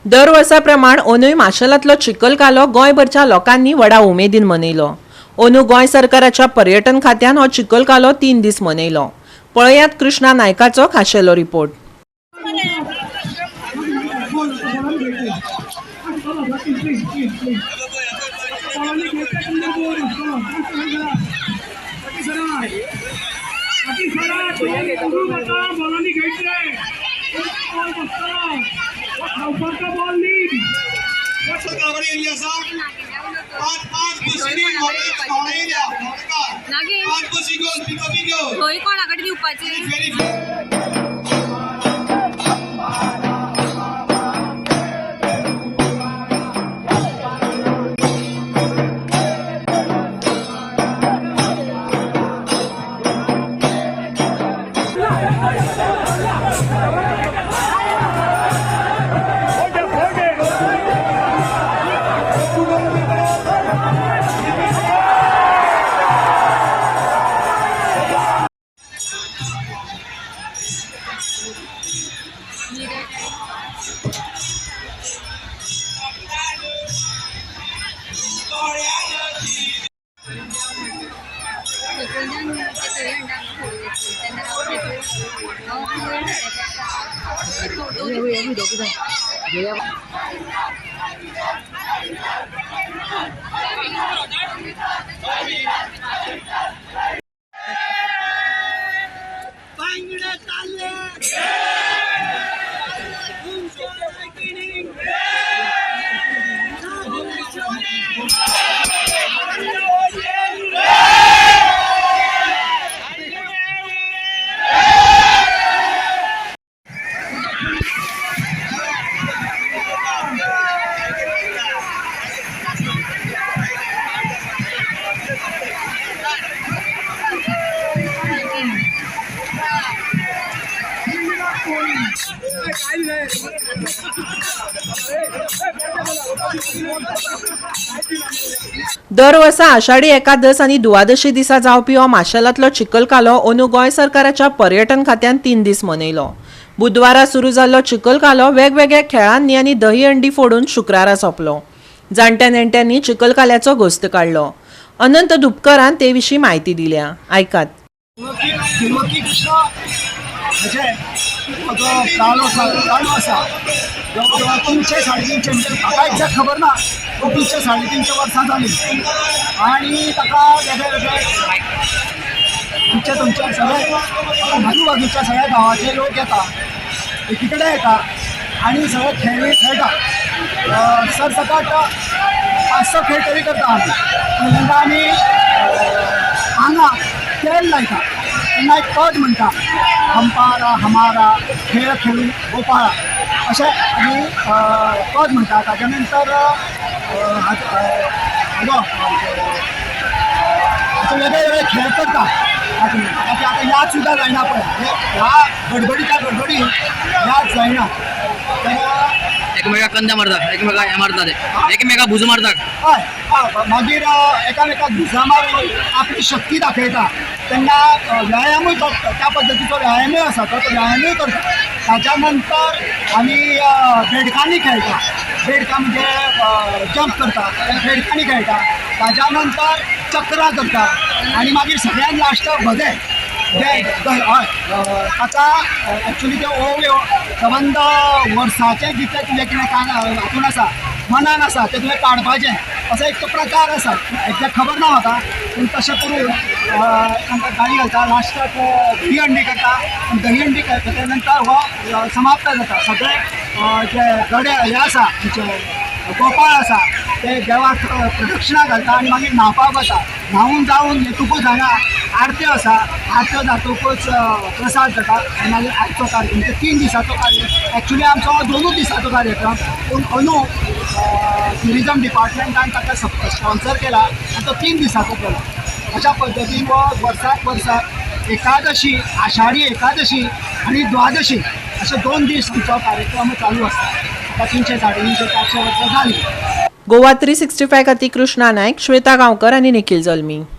दर वर्सा प्रमाण अंदूय माशेलांतलो चिखलकालो गोंयभरच्या लोकांनी व्हडा उमेदीन मनयलो. अंदू गोंय सरकाराच्या पर्यटन खात्यान हो चिखलकालो 3 दीस मनयलो. पळयात कृष्णा नायकाचो खाशेलो रिपोर्ट. थंय कोणा कडेन दिवपाचें? दर वर्सा आषाढी एकादस आनी दुवादशी दिसा जावपी हो माशेलांतलो चिखलकालो अंदू गोंय सरकाराच्या पर्यटन खात्यान 3 दीस मनयलो. बुधवारा सुरू जाल्लो चिखलकालो वेगवेगळ्या खेळांनी आनी दही अंडी फोडून शुक्रारा सोंपलो. जाणट्या नेणट्यांनी चिखलकाल्याचो घोस्त काडलो. अनंत धुपकरान ते विशीं म्हायती दिल्या, आयकात. तिरुपती कृष्ण अशें जो कालो आसा, कालो आसा, जवळ जवळ 300 350, म्हणजे म्हाका एक्झॅक्ट खबर ना, पूण 300 350 वर्सां जालीं आनी ताका वेगळे वेगळे तुमचे तुमचे सगळे आजूबाजूच्या सगळ्या गांवाचे लोक येता, एकी कडेन येता आनी सगळे खेळ खेळटा. सरसकाट 5-6 खेळ तरी करता आमी. तेन्ना आमी आंगाक तेल लायता तेन्ना एक पद म्हणटा, हंपारा हमारा खेळ खेळू गोपाळा, अशें आमी पद म्हणटा. ताच्या नंतर अशे वेगळे वेगळे खेळ करता. ताची आतां याद सुद्दां जायना पळय, ह्या गडबडीच्या गडबडीन याद जायना तेन्ना एकमेकाक कंदा मारतात, एकमेकाक हे मारतात, ते एकमेकाक भुज मारतात. हय, मागीर एकामेकाक भुजां मारून आपली शक्ती दाखयता. तेन्ना व्यायामूय त्या पद्दतीचो व्यायामूय आसा, तो व्यायामूय करता. ताच्या नंतर आमी बेडकांनी खेळटा. बेडकां म्हणजे जंप करता, बेडकांनी खेळटा. ताच्या नंतर चक्रां करता आनी मागीर सगळ्यान लास्टाक भजे जे हय. ताका एक्चुली त्यो ओव्यो सबंद वर्साचें जितलें तुजें कितें हातून आसा, मनान आसा, तें तुवें काडपाचें, असो एक तो प्रकार आसा. एक्झॅक्ट खबर ना म्हाका, पूण तशें करून तांकां गाळी घालता. लास्टाक दही हंडी करता. दही हंडी करता नंतर हो समाप्त जाता. सगळे जे गडे हे आसा, आमचे गोपाळ आसा, ते देवाक प्रदक्षिणा घालता आनी मागीर न्हांवपाक वता. न्हांवून जावन येतकूच हांगा आरत्यो आसा. आरत्यो जातकूच प्रसाद जाता आनी मागीर आयचो कार्यक्रम म्हणजे 3 दिसाचो कार्यक्रम. एक्चुली आमचो 2 दिसाचो कार्यक्रम, पूण अंदू ट्युरिजम डिपार्टमेंटान ताका स्पॉन्सर केला आनी तो 3 दिसाचो केला. अशा पद्दतीन हो वर्साक वर्साक एकादशी, आषाढी एकादशी आनी द्वादशी अशे 2 दीस आमचो कार्यक्रम चालू आसता. आतां 300 350 400 वर्सां जालीं. गोवा 365 खातीर कृष्णा नायक, श्वेता गांवकर आनी निखिल जल्मी.